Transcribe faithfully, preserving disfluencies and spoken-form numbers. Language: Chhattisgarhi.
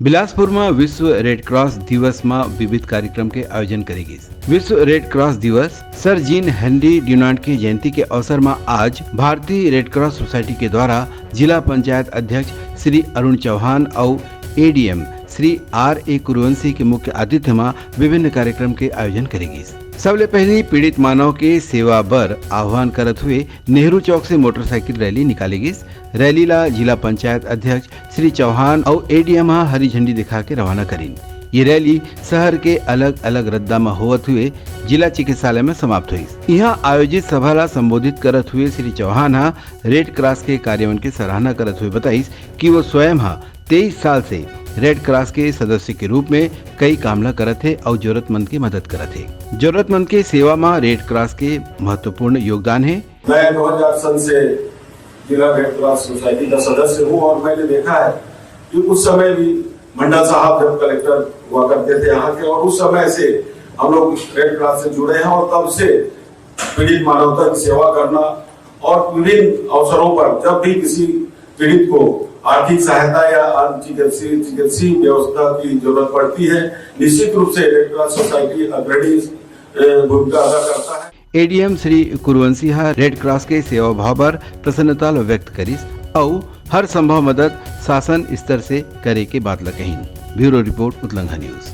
बिलासपुर म विश्व रेड क्रॉस दिवस म विविध कार्यक्रम के आयोजन करे गिस। विश्व रेड क्रॉस दिवस सर जीन हेनरी ड्यूनांट के जयंती के अवसर म आज भारतीय रेड क्रॉस सोसाइटी के द्वारा जिला पंचायत अध्यक्ष श्री अरुण चौहान अउ एडीएम श्री आर ए कुरुवंशी के मुख्य आतिथ्य म विभिन्न कार्यक्रम के आयोजन करे गिस। सबले पहली पीड़ित मानव के सेवा बर आह्वान करत हुए नेहरू चौक से मोटरसाइकिल रैली निकाले गिस। रैली ला जिला पंचायत अध्यक्ष श्री चौहान अउ एडीएम ह हरी झंडी दिखा के रवाना करिन। ये रैली शहर के अलग-अलग रद्दा म होवत हुए जिला चिकित्सालय म समाप्त होइस। इहां आयोजित सभा ला संबोधित करत हुए श्री चौहान ह रेड क्रॉस के कार्यमन के सराहना करत हुए बताइस कि वो स्वयं ह तेईस साल से रेड क्रॉस के सदस्य के रूप में कई काम ला करत हे अउ जरूरतमंद की मदद करत हे। जरूरतमंद के सेवा म रेड क्रॉस के महत्वपूर्ण योगदान हे। मैं दो हज़ार सन से जिला रेड क्रॉस सोसाइटी का सदस्य हूँ और मैंने देखा है कि उस समय भी मंडल साहब जब कलेक्टर हुआ करते थे यहाँ के, और उस समय से हम लोग रेड क्रॉस से जुड़े हैं और तब से पीड़ित मानवता की सेवा करना और विभिन्न अवसरों पर जब भी किसी पीड़ित को आर्थिक सहायता या अन्य चिकित्सीय चिकित्सीय व्यवस्था की जरूरत पड़ती है, निश्चित रूप से रेड क्रॉस सोसाइटी अग्रणी भूमिका अदा करता है। एडीएम श्री कुरुवंशी ह रेड क्रॉस के सेवा भाव बर प्रसन्नता ल व्यक्त करिस अउ हर संभव मदद शासन स्तर से करे के बात ल कहिन। Bureau report, Utlangha news.